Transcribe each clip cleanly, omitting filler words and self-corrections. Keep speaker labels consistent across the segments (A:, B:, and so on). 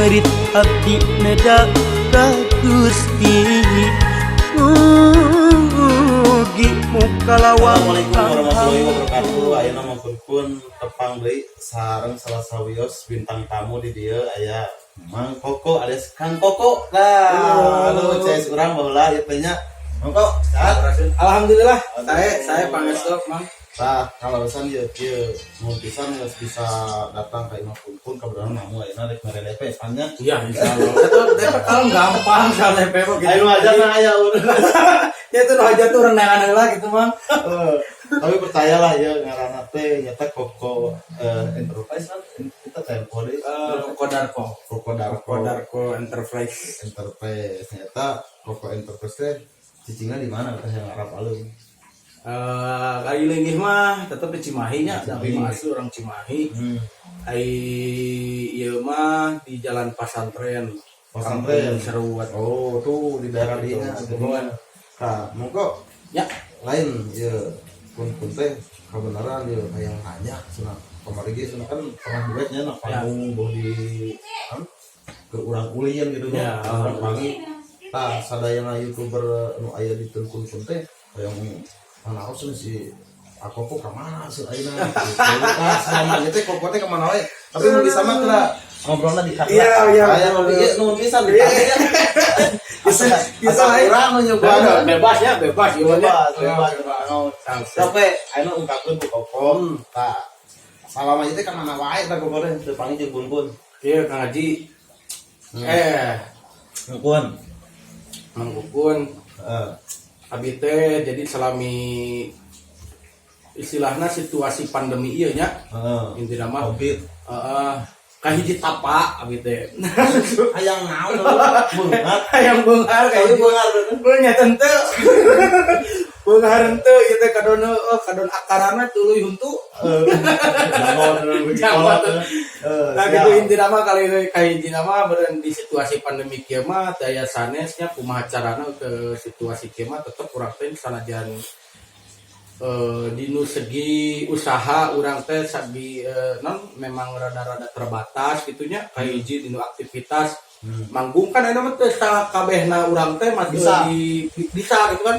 A: Perit abdi neda ka Gusti. Mugi mukalawang.
B: Assalamualaikum warahmatullahi wabarakatuh. Ayeuna mah pun tepang deui sareng salah sawios bintang tamu di dieu, aya Mang Koko alias Kang Koko. Nah, halo, CS urang baheula ieu teh nya. Mang Koko, sehat?
C: Alhamdulillah, saya pangestu, Mang.
B: Tah, kalau urusan ieu kieu, mun pisan geus bisa datang ka imah pun kabeneran namu ayeuna rek mere DP pan nya.
C: Iya, insyaallah. Itu DP kalau gampang soal DP mah gitu.
B: Ayo aja nah aya urang.
C: Ya itu nu hajat tuh urang neangan heula gitu, Mang.
B: Eh, tapi percayalah ya, ngaranna teh nyata Koko Enterprise kan kita tempo deui.
C: Eh, Koko Darko.
B: Koko Darko.
C: Koko Darko Enterprise.
B: Enterprise. Ternyata Koko Enterprise teh cicingna di mana teh yang Arab alum?
C: Eh, kali leungih mah tetep di Cimahi nya,
B: Cimahi.
C: tapi mah asli orang Cimahi. Ai ieu mah di Jalan Pasantren.
B: Pasantren.
C: Kampung Seruat.
B: Oh, tuh di daerah dinya.
C: Gitu.
B: Nah, monggo.
C: Ya.
B: Lain ya, pun pun teh kebenaran ya hayang nanya cenah, kamari ge cenah kan pernah duetnya na panggung boh di kan, ke urang ulin gitu.
C: Ya,
B: urang pangi. Tah, sadayana YouTuber nu aya di Kun pun teh hayang manaos si aku kok ka mana sih ayeuna gitu. Tah, selama ieu teh Koko teh kemana wae? Tapi mun bisa mah kira ngobrolna di kata.
C: Iya,
B: Aya
C: betul.
B: ieu nuhun pisan di ya.
C: Bisa bisa
B: Asa
C: lain.
B: urang nu nyuguhan.
C: Bebas ya, bebas ieu mah.
B: Bebas, bebas.
C: Sampai
B: Sampai ayeuna ungkapkeun ku Koko. Tah, salama ieu teh ka mana wae tah Koko teh teu panggih jeung Bun-bun?
C: Iya, Kang Haji. Eh,
B: Bun.
C: Mang Kukun,
B: Heeh.
C: abi teh jadi selami istilahnya situasi pandemi ieu nya,
B: Heeh.
C: intina mah
B: Covid.
C: Heeh, kahiji tapa abi teh.
B: Hayang naon beunghar?
C: Hayang beunghar.
B: Hayang
C: Kahiji
B: beunghar.
C: Nya teu beunghar henteu ieu teh kadon, oh, kadon akarana tuluy huntu.
B: Jangan
C: Jangan.
B: Heeh.
C: Nah, gitu intina mah, kali kahiji mah beureun di situasi pandemi kieu mah daya sanesnya kumaha carana ke situasi kieu mah tetep urang teh sanajan dinu segi usaha urang teh sagi non memang rada-rada terbatas gitunya. Kahiji dinu aktivitas manggung kan ayeuna mah teh sakabehna urang teh masih
B: Bisa.
C: di, bisa gitu kan,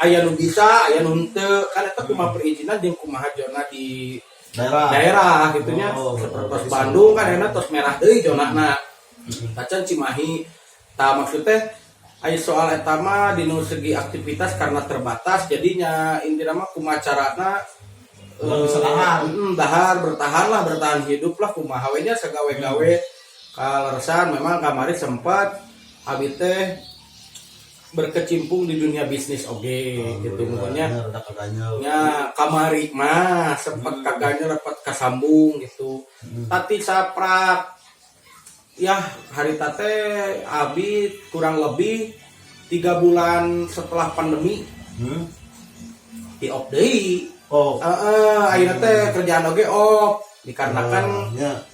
C: aya nu bisa, aya nu henteu kan, eta kumaha perizinan jeung kumaha zona di
B: daerah.
C: Daerah gitunya.
B: Oh,
C: seperti
B: bisa.
C: Bandung kan enak tos merah deui zonana, tacan Cimahi. Tah, maksudnya aya soal eta mah dinu segi aktivitas karena terbatas, jadinya intina mah kumaha carana
B: Urang bisa dahar.
C: Dahar, bertahan lah, bertahan hidup lah, kumaha we nya, sagawe-gawe. Kaleresan memang kamari sempat abi teh berkecimpung di dunia bisnis oge gitu pokoknya.
B: Rada kaganyel.
C: Nya kamari mah sempat kaganya dapat kasambung gitu. Tati saprak ya hari tate abi kurang lebih 3 bulan setelah pandemi di off deui.
B: Oh.
C: Heeh, ayeuna teh kerjaan oge off dikarenakan
B: ya.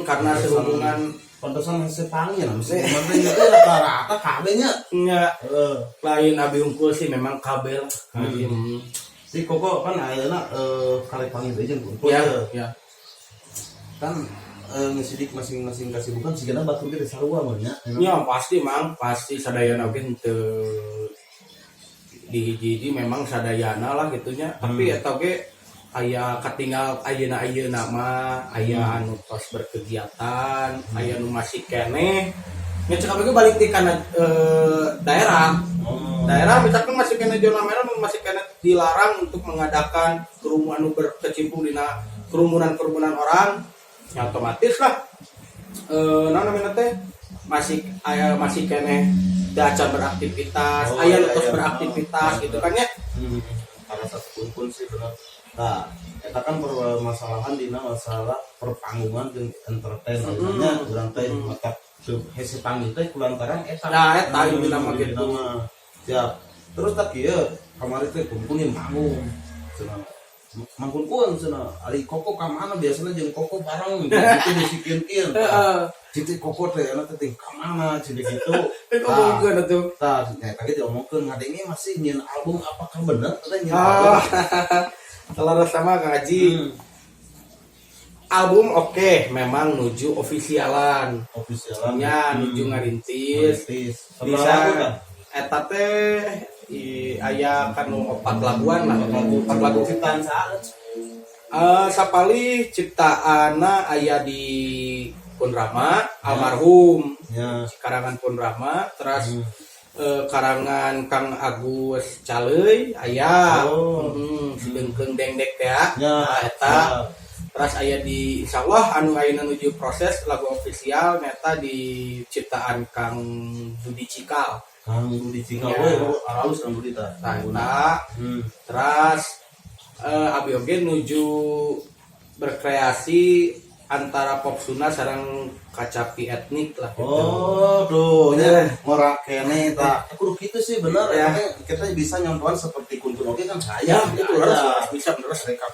C: Karena sehubungan
B: Pantesan hese panggil lah mesti kemarin itu rata-rata kabeh nya.
C: Nya.
B: Heeh.
C: Lain abi unggul sih, memang kabel.
B: Si Koko kan ayeuna karek panggil deui jeung Kun.
C: Ya, ya.
B: Kan ngesidik masing-masing kasibukan sigana batur ge sarua mah nya.
C: Ya pasti, Mang, pasti sadayana oge henteu di hiji-hiji, memang sadayana lah gitunya. Tapi eta oge aya katinggal ayeuna-ayeuna mah aya anu tos berkegiatan, aya nu masih keneh. Nya cek abdi ge balik di kana daerah.
B: Oh.
C: Daerah misalkan masih keneh zona merah, masih keneh dilarang untuk mengadakan kerumunan anu berkecimpung dina kerumunan-kerumunan orang, ya otomatis lah naon namanya teh masih aya, masih keneh dacan beraktivitas,
B: Oh,
C: aya nu
B: iya,
C: tos
B: iya.
C: beraktivitas
B: Oh,
C: gitu kan ya.
B: Salah satu pun sih benar. Nah, eta kan permasalahan dina masalah perpanggungan jeung entertain nya urang teh mata teu hese panggil teh kulantaran eta.
C: Nah, eta intina mah
B: intina
C: gitu.
B: Mah. Siap. Terus tak kieu kamari teh kumpulin manggung. Cenah mangkun kun cenah ari Koko ka mana, biasanya jeung Koko bareng gitu disikeun-keun.
C: Heeh.
B: Citi Koko teh enak teh ka mana citi gitu.
C: Itu ngomongkeun atuh.
B: Tah, nya tadi diomongkeun ngadenge masih nyieun album, apakah bener teh nyieun album?
C: Ah, kalau sama Kang Haji. Album oke, memang nuju ofisialan.
B: Ofisialan.
C: Nya nuju ngarintis.
B: Ngarintis.
C: Bisa
B: Sabaraha lagu tah?
C: Eta teh aya kanu opat laguan lah, opat lagu.
B: Ciptaan saha?
C: Sapalih ciptaanna aya di Pun Rama almarhum, karangan Pun Rama, terus karangan Kang Agus Caleuy aya. Si Dengkeung Dengdek teh ya. Nah, eta terus aya di insyaallah anu ayeuna nuju proses lagu ofisial nyaeta di ciptaan Kang Budi Cikal.
B: Kang Budi Cikal.
C: Ya.
B: We, alus Kang Budi tah.
C: Nah, eta terus abi oge nuju berkreasi antara pop Sunda sareng kacapi etnik lah gitu.
B: Oh, tuh, nya ngora keneh tah. Kudu kitu sih bener
C: Ya.
B: ya. Kita bisa nyontohan seperti Kuntun oge kan
C: Ya,
B: saya
C: itu harus bisa terus.
B: Mereka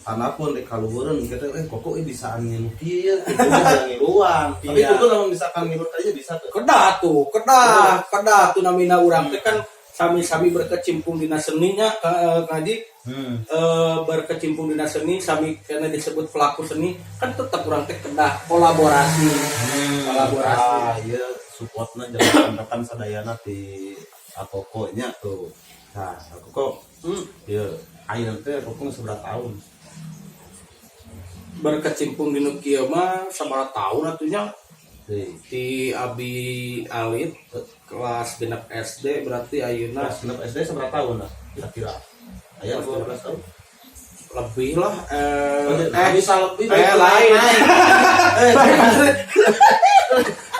B: tanah pun di kaluhureun kita kok bisa ngilu kieu gitu bisa ngiluan. Tapi kudu lamun misalkan ngilu aja bisa tuh.
C: Kedah tuh, kedah, kedah tuh namina urang teh kan sami-sami berkecimpung dina seninya ngaji, berkecimpung dina seni, sami karena disebut pelaku seni kan tetap urang teh kedah kolaborasi. Kolaborasi.
B: Ah, iya, supportna jangan rekan sadayana di Akoko nya tuh. Nah, aku kok ya ayeuna teh aku geus sabaraha tahun?
C: Berkecimpung di nu kieu mah sabaraha tahun atuh nya?
B: Di
C: Di abi alit kelas 6 SD berarti ayeuna
B: kelas 6 SD sabaraha tahun lah kira-kira? Aya 12 tahun.
C: Lebih lah,
B: Oh, bisa lebih.
C: Lain.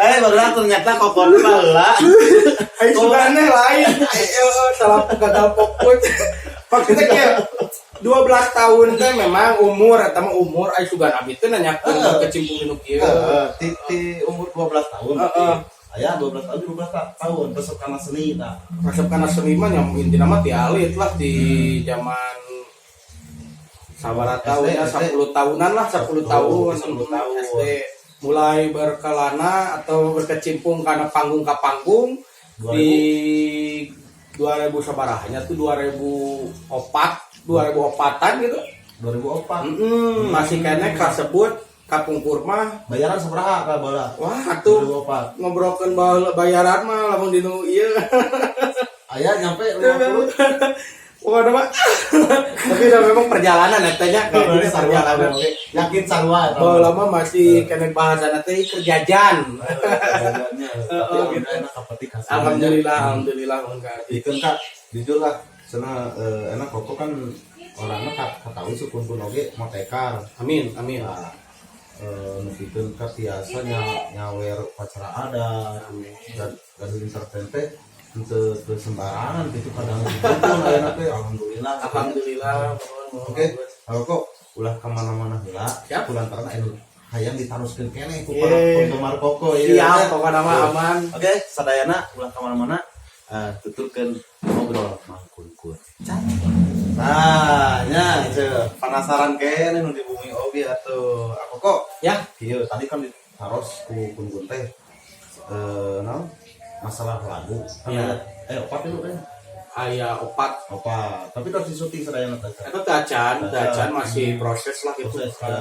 B: Barulah ternyata kokon baheula.
C: Ayo sugane lain. Salah, gagal fokus. Maksudnya kayak 12 tahun teh memang umur eta mah umur aya sugan abi teh nanyakeun berkecimpung di nu kieu.
B: Heeh, ti umur 12 tahun. Aya 12 tahun, 12 tahun resep kana seni tah.
C: Resep kana seni mah yang intina mah ti alit lah, di zaman sabaraha tahun ya,
B: SD.
C: 10 tahunan lah, 10 tahun.
B: 10 tahun.
C: SD mulai berkelana atau berkecimpung karena panggung ke panggung
B: 2000.
C: Di 2000 sabarahanya tuh, 2004, 2004-an gitu.
B: 2004.
C: Masih keneh kasebut kapungkur mah.
B: Bayaran sabaraha ka baheula?
C: Wah, atuh
B: 2004.
C: Ngobrolkeun bayaran mah lamun dinu ieu.
B: Aya nyampe 50.
C: Pokoknya mah tapi udah memang perjalanan eta nya, kayak gitu perjalanan.
B: Yakin sarua eta.
C: Baheula mah masih keneh bahasana teh keur jajan.
B: Jajannya. Tapi
C: Heeh,
B: alhamdulillah enak kapetik hasilnya.
C: Alhamdulillah, alhamdulillah enggak.
B: Ikeun Kak, jujur lah, cenah enak koko kan orangnya katawi sukun pun oge motekar.
C: Amin, amin.
B: Nah, nepikeun ka tiasa nyawer upacara adat
C: Amin.
B: dan gaduh entertain teh henteu teu sembarangan gitu, kadang gitu ayeuna teh alhamdulillah.
C: Alhamdulillah.
B: Oke, kalau kok ulah kemana-mana heula,
C: Siap.
B: kulantaran anu hayang ditaruskeun keneh ku para penggemar koko ieu.
C: Siap, pokoknya mah aman.
B: Oke, sadayana ulah kemana-mana, tuturkeun ngobrol Mang Kun. Nah, nya ceu, penasaran keneh nu di bumi oge atuh. Aku kok
C: Ya,
B: kieu tadi kan ditaros ku Kun Kun teh naon masalah lagu. Kan
C: Ya.
B: Opat itu teh.
C: Aya opat.
B: Opat. Tapi terus di syuting sadayana teh.
C: Itu tacan, tacan masih proses lah gitu.
B: Proses, ya.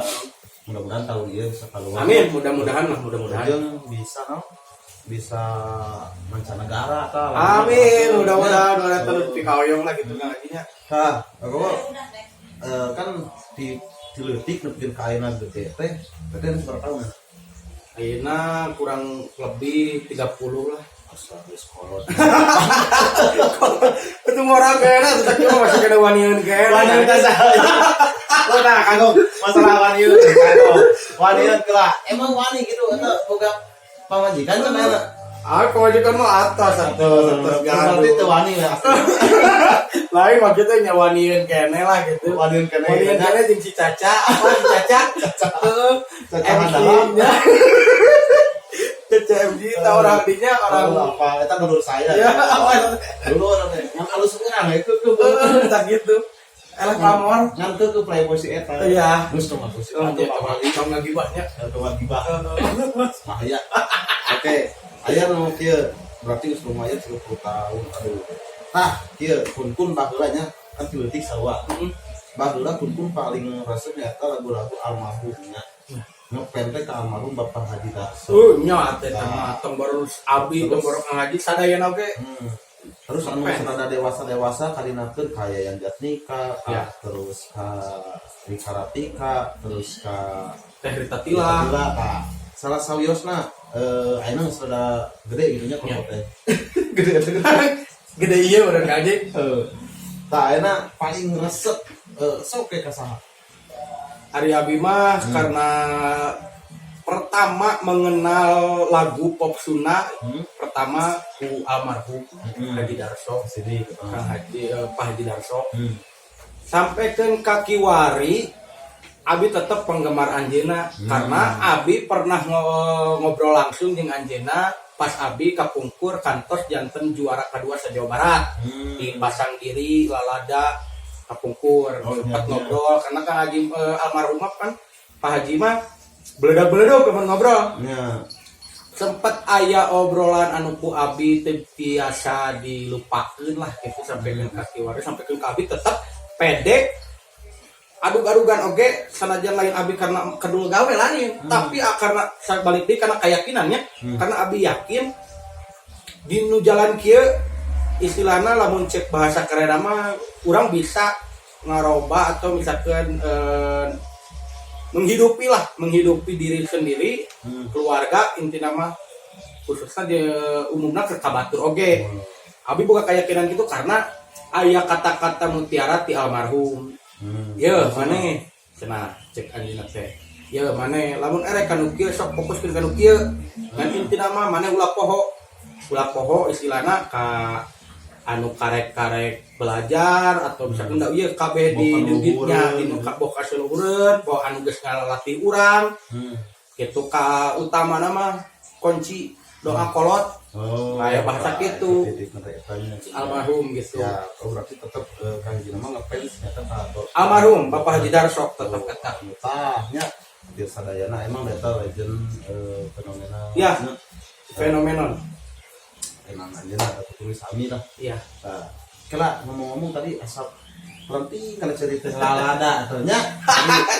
B: Mudah-mudahan tahun ini bisa keluar.
C: Amin, mudah-mudahan lah, mudah-mudahan.
B: Jeung bisa no, bisa mancanegara tah.
C: Amin, mudah-mudahan udah terus dikaoyong lah gitu kan nya.
B: Tah, aku kan di leutik nepikeun ka ayeuna gede teh, berarti geus berapa tahun?
C: Ayeuna kurang lebih 30 lah.
B: Asa geus kolot.
C: Itu orang kayaknya tetap cuma masih kena waniun kayaknya.
B: Waniun teh saha? Lo nah kagok masalah waniun kagok. Waniun lah. Emang wani gitu eta boga pamajikan cenah eta.
C: Ah, kewajiban mah atas atas atas
B: Berarti teu wani we asli.
C: Lain maksudnya nya waniun kene lah gitu.
B: Waniun keneh.
C: Waniun kene jeung si Caca, apa si Caca? Heeh.
B: Caca
C: MC
B: Handalam.
C: nya. Caca MG tah orang dinya orang
B: Orang apa eta dulur saya.
C: Ya, apa
B: Dulur teh. Yang halus urang itu ke
C: Heeh, tak gitu. Elah pamor.
B: ngan ke playboy si eta.
C: Iya.
B: Geus tong aku sih.
C: Oh, tong lagi banyak.
B: Tong gibah. Bahaya. Oke, aya nu kieu berarti geus lumayan 30 tahun. Aduh. Tah, kieu kun-kun baheula nya kan ti leutik sarua. Baheula kun-kun paling resep nyaeta lagu-lagu almarhum nya. Ngefans teh ka almarhum Bapak Haji Darso.
C: Oh, nya teh mah tong baru abi, tong baru Kang Haji, sadayana oge.
B: Terus anu
C: Ngefans.
B: Serada dewasa-dewasa karinakeun ka Yayan Jatnika, ka
C: Ya.
B: terus ka Rika Ratika, terus ka
C: Teh Rita Tila.
B: Tila, ka salah sawiosna ayeuna geus rada gede gitu nya
C: Ya.
B: kok teh. Gede gede.
C: Gede iya urang Kang Haji.
B: Tah, ayeuna paling resep sok ke ka saha?
C: Ari abi mah karena pertama mengenal lagu pop Sunda pertama ku almarhum Haji Darso.
B: Sini.
C: Kang Haji, Pak Haji Darso. Sampai ke kakiwari abi tetap penggemar anjeuna karena abi pernah ngobrol langsung dengan anjeuna pas abi kapungkur kantos janten juara kedua se Jawa Barat di Pasanggiri Lalada kapungkur.
B: Oh,
C: Sempat
B: iya.
C: ngobrol karena Kang Haji, almarhum kan Pak Haji mah beledak-beleduk temen ngobrol. Sempat aya obrolan anu ku abi teu biasa dilupakeun lah gitu sampai ke kakiwari, sampai ke abi tetap pede adug-adugan oge sanajan lain abi karena kedul gawe lain, tapi karena saya balik deui karena keyakinannya, karena abi yakin di nu jalan kieu istilahna lamun cek bahasa keren mah urang bisa ngaroba atau misalkan menghidupi lah, menghidupi diri sendiri, keluarga, inti nama khususnya di umumnya ke kabatur oge. Abi buka keyakinan gitu karena aya kata-kata mutiara ti almarhum. "Ye maneh," cenah cek anjeunna teh, "ye maneh lamun erek kanu kieu sok fokuskeun kanu kieu, ngan intina mah maneh ulah poho, ulah poho istilahna ka anu karek-karek belajar atau misalkan da ieu kabeh di
B: Boh
C: diditnya
B: kaluhureun.
C: Di nu boh kaseluhureun, boh anu geus ngalatih urang gitu, ka utama nama kunci doa kolot."
B: Oh,
C: Kayak bahasa
B: nah,
C: gitu.
B: Titik eta nya.
C: Almarhum gitu.
B: Ya, oh berarti tetep Kang Haji mah ngefans nyata ka
C: Almarhum Bapak Haji Darso tetep eta.
B: Tah nya biar sadayana emang eta legend, fenomena.
C: Ya.
B: Nya,
C: fenomenon.
B: Emang anjeunna atau tulis sami lah.
C: Iya.
B: Nah, kela ngomong-ngomong tadi asap berhenti kalau cerita lalada atau nya.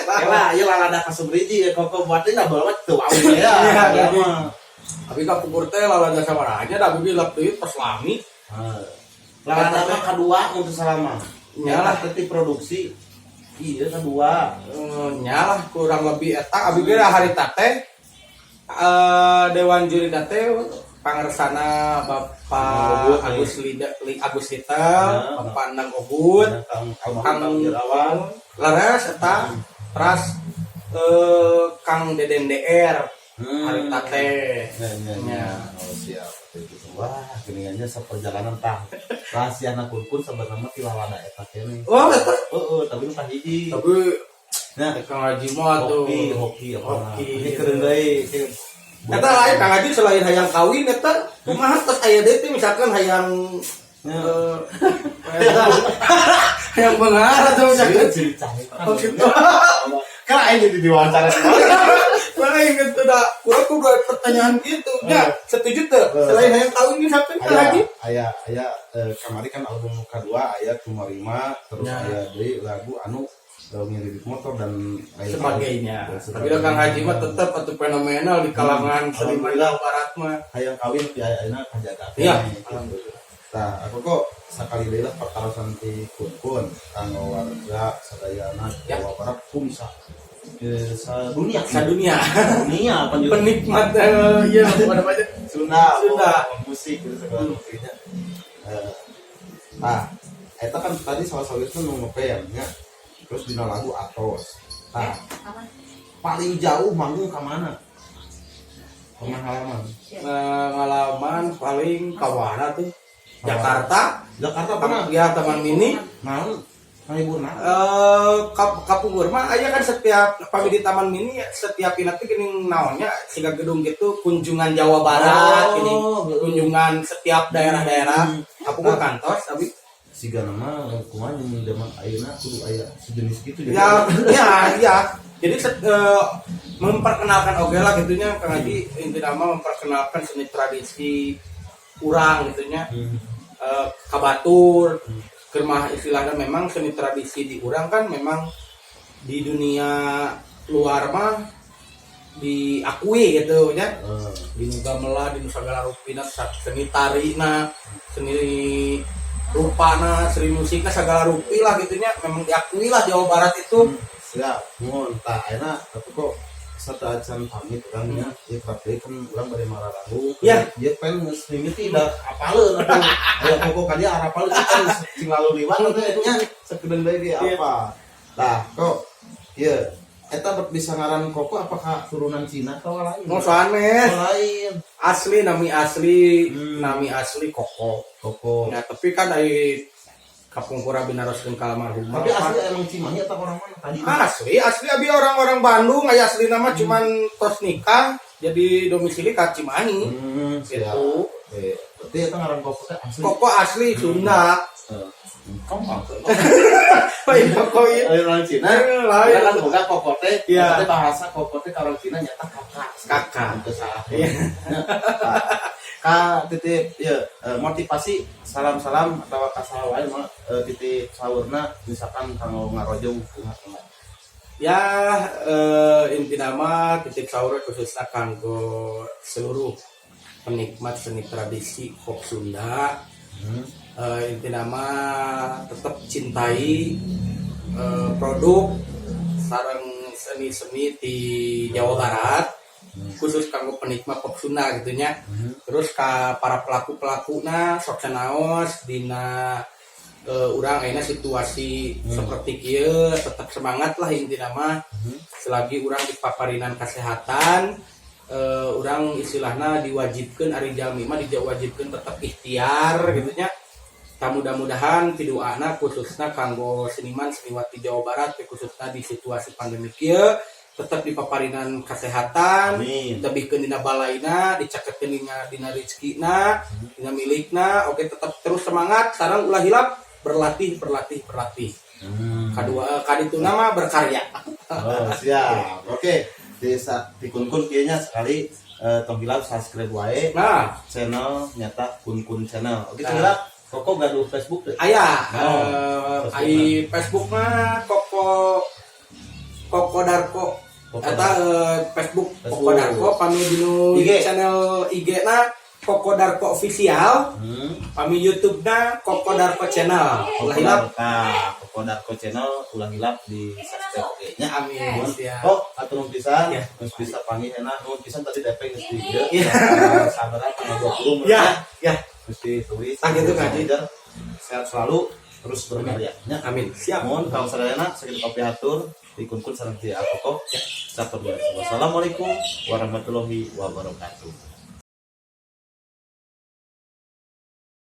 B: Kela ieu lalada kasubriji ya koko buatnya dah bawa tuh au ya.
C: Iya,
B: Ya
C: jadi.
B: mah.
C: Tapi kapungkur teh lalada sawaranya da abi lap deui tos lami.
B: Ah. Lalada mah kadua untuk salama.
C: Ya lah.
B: Tapi produksi iya kedua.
C: Eh, nya lah kurang lebih eta abi ge harita teh dewan juri teh pangersana Bapak
B: Ogut,
C: Agus Lida, Agus Litel,
B: Ya.
C: Bapak Nang Ogut,
B: Kang
C: Kang
B: Kang Irawan.
C: Leres eta, teras Kang Deden DR harita teh.
B: Ya, ya, ya.
C: Ya.
B: Oh, siap. Itu. Wah, geningannya seperjalanan tah. Rahasia kun sebenarnya ti lalada eta kene.
C: Oh, eta.
B: Heeh, tapi nu kahiji.
C: Tapi
B: Nah,
C: Kang Haji mah tuh.
B: Hoki, hoki apa?
C: Hoki.
B: Ini keren deui.
C: Eta lain Kang Haji selain hayang kawin eta kumaha tos aya deui teh misalkan hayang hayang beunghar atau misalkan
B: Cerita.
C: Oh, gitu.
B: Kan aing jadi diwawancara.
C: Mana inget tuh dah, kurang kudu ada pertanyaan gitu. Ya, setuju tuh. Selain hayang kawin misalkan Kang
B: Aya
C: Haji.
B: Aya aya kamari kan album kedua aya Tumarima, terus
C: Ya.
B: aya deui lagu anu ngiridik motor dan lain
C: Sebagainya.
B: Dan
C: Tapi dah Kang Haji mah tetap atau fenomenal di kalangan seniman
B: Alhamdulillah.
C: Jawa Barat mah.
B: Hayang kawin ti aya ayeuna kajaga.
C: Iya.
B: Gitu. Nah, aku kok sakali deui lah pertarosan ti kun-kun kanggo warga sadayana
C: Ya.
B: Jawa Barat kumsa sadunia.
C: Sadunia.
B: Dunia apa juga.
C: Penikmat iya apa namanya?
B: Sunda,
C: Sunda.
B: oh, musik gitu segala musiknya. Nah, eta kan tadi salah satu itu nu ngepem nya. Terus dina lagu Atos. Nah, paling jauh manggung ke mana? Pengalaman.
C: Pengalaman paling ka mana tuh? Jakarta,
B: Jakarta pernah.
C: Ya Taman Mini.
B: Nah, ngahibur nah.
C: Kapungkur mah aya kan setiap pami di Taman Mini ya, setiap ini teh geuning naonnya siga gedung gitu kunjungan Jawa Barat
B: Oh,
C: gini kunjungan setiap daerah-daerah kapungkur kantos tapi
B: Siga nama kumaha yang zaman ayeuna kudu aya sejenis gitu jadi.
C: Ya ya ya, jadi memperkenalkan oge lah gitunya Kang Haji, inti nama memperkenalkan seni tradisi urang gitunya kabatur keur mah istilahnya memang seni tradisi di urang kan memang di dunia luar mah diakui gitu nya. Dinu gamelan, dinu sagala rupina, seni tari na, seni rupana, seni musikna, segala rupi lah gitu nya, memang diakui lah Jawa Barat itu.
B: Siap, mohon tah ayeuna atuh kok sateuacan pamit urang nya, ieu kabeh kan urang bade mararanggung. Ieu pen geus mimiti da apaleun atuh. Aya Koko ka dieu arapaleun kan cing lalu liwat teh nya sakedeung deui ge apa. Tah, kok ieu eta bisa ngaran Koko apakah turunan Cina atau lain?
C: No sanes.
B: Oh, lain.
C: Asli, nami asli, nami asli Koko.
B: Koko.
C: Ya, tapi kan dari kapungkur abi naroskeun ka almarhumah.
B: Tapi asli emang Cimahi atau orang mana tadi?
C: Asli, asli abi orang-orang Bandung, aya asli nama, cuman tos nikah jadi domisili ka Cimahi.
B: Siap.
C: Gitu.
B: Oke, berarti eta ngaran Koko teh asli.
C: Koko asli Sunda.
B: Kamu
C: Lain Koko ieu.
B: Lain orang Cina.
C: Lain.
B: Karena kan boga Koko teh, teh bahasa Koko teh ka orang Cina nyata kakak.
C: Kakak.
B: Itu salah.
C: Iya.
B: Ka titip ya motivasi, salam-salam atau ka saha wae mah, titip saurna misalkan kanggo ngarojong kumaha kumaha.
C: Ya, inti nama titip saur khususnya kanggo seluruh penikmat seni tradisi pop Sunda. Inti nama tetap cintai produk sareng seni-seni di Jawa Barat, khusus kanggo penikmat pop Sunda gitu nya. Terus ka para pelaku-pelaku na sok sanaos dina urang ayeuna situasi seperti kieu, tetap semangat lah. Inti nama selagi urang dipaparinan kesehatan, urang istilahnya diwajibkan, ari jalmi mah diwajibkan tetap ikhtiar gitu nya. Tah, mudah-mudahan piduana khususnya kanggo seniman seniwati Jawa Barat, khususnya di situasi pandemi kieu, tetap dipaparinan kesehatan.
B: Amin.
C: Lebih dina balaina, dicaketkeun dina rezekina, dina milikna. Oke, tetap terus semangat, sareng ulah hilap berlatih, berlatih, berlatih. Kadua kadituna mah berkarya.
B: Oh, siap. Oke, desa di Kun-kun kieu nya sekali, tong hilap subscribe wae
C: Nah,
B: channel nyata Kun Kun Channel. Oke,
C: Nah.
B: tong hilap Koko gaduh Facebook teh.
C: Aya.
B: Oh,
C: eh
B: Facebook.
C: Ai Facebook mah Koko Koko Darko.
B: Koko.
C: Eta Facebook, Koko
B: Facebook.
C: Darko, pami dinu
B: IG.
C: Channel IG na Koko Darko Official, pami YouTube na Koko Darko Channel.
B: Koko
C: Ulah hilap.
B: Darko, nah, Koko Darko Channel ulah hilap di subscribe oge nya.
C: Amin. Siap.
B: Oh, hatur nuhun pisan.
C: Ya.
B: Geus bisa panggih enak, nuhun pisan tadi DP geus di dieu.
C: Iya.
B: Sabar tanggal 20
C: Ya, ya.
B: Geus ditulis.
C: Ah, gitu, Kak.
B: Sehat selalu, terus berkarya. Nya.
C: Amin. Siap.
B: Mohon kalau sadayana sakitu kapihatur di Kun Kun sareng ti Koko. Wassalamualaikum warahmatullahi wabarakatuh.